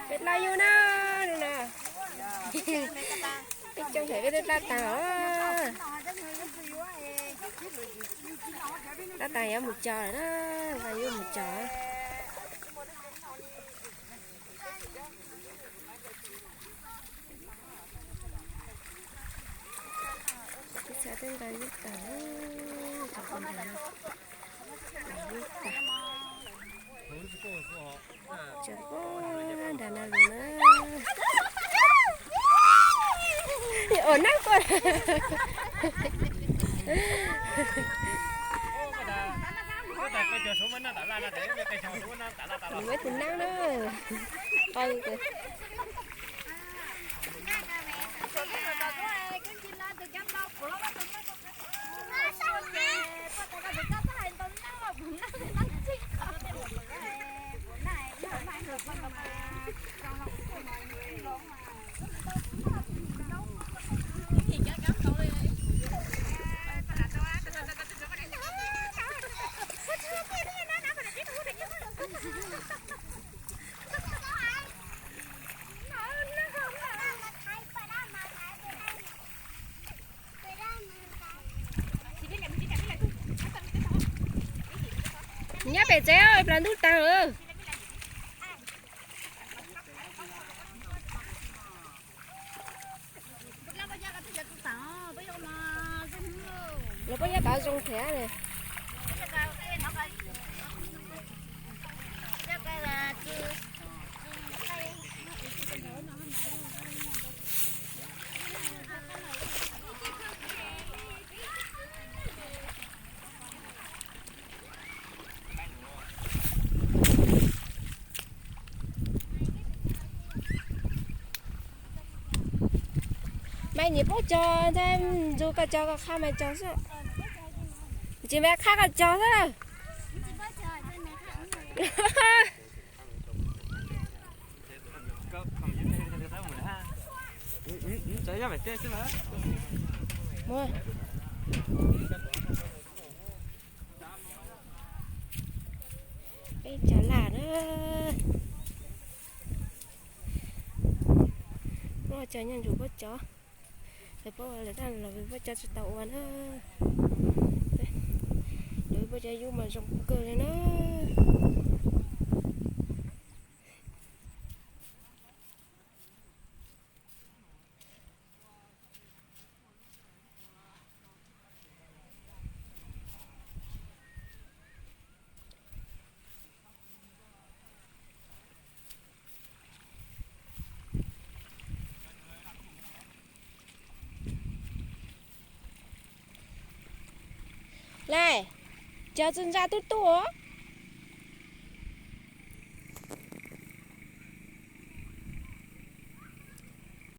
Peb dlab yub na, no na. Peb coj pem peb twb dlab tag os. Dlab tag yuav mus tso lawm na, dlab yub mus tso. Ib txhia twb nqa yub tag, tso nrad na lus na. Ua nab koj. Muaj tus nab na, qw. Nyob pem tsev, plas ntuj tag lawm. Los puab nyob tod zoo thiab. Mas nyiam puab cog ntag, nrug koj cog koj qha mas cog xwb. Tsis mas qha koj cog xwb. Peb cov laj na. Puab cog nyob nrug puab cov, lawv puab ua lawm tab lawv puab cog tsis tau ua na. Lawv puab cov yub mas zoo kawg li na. Laj, cog txug ntsa tub tub.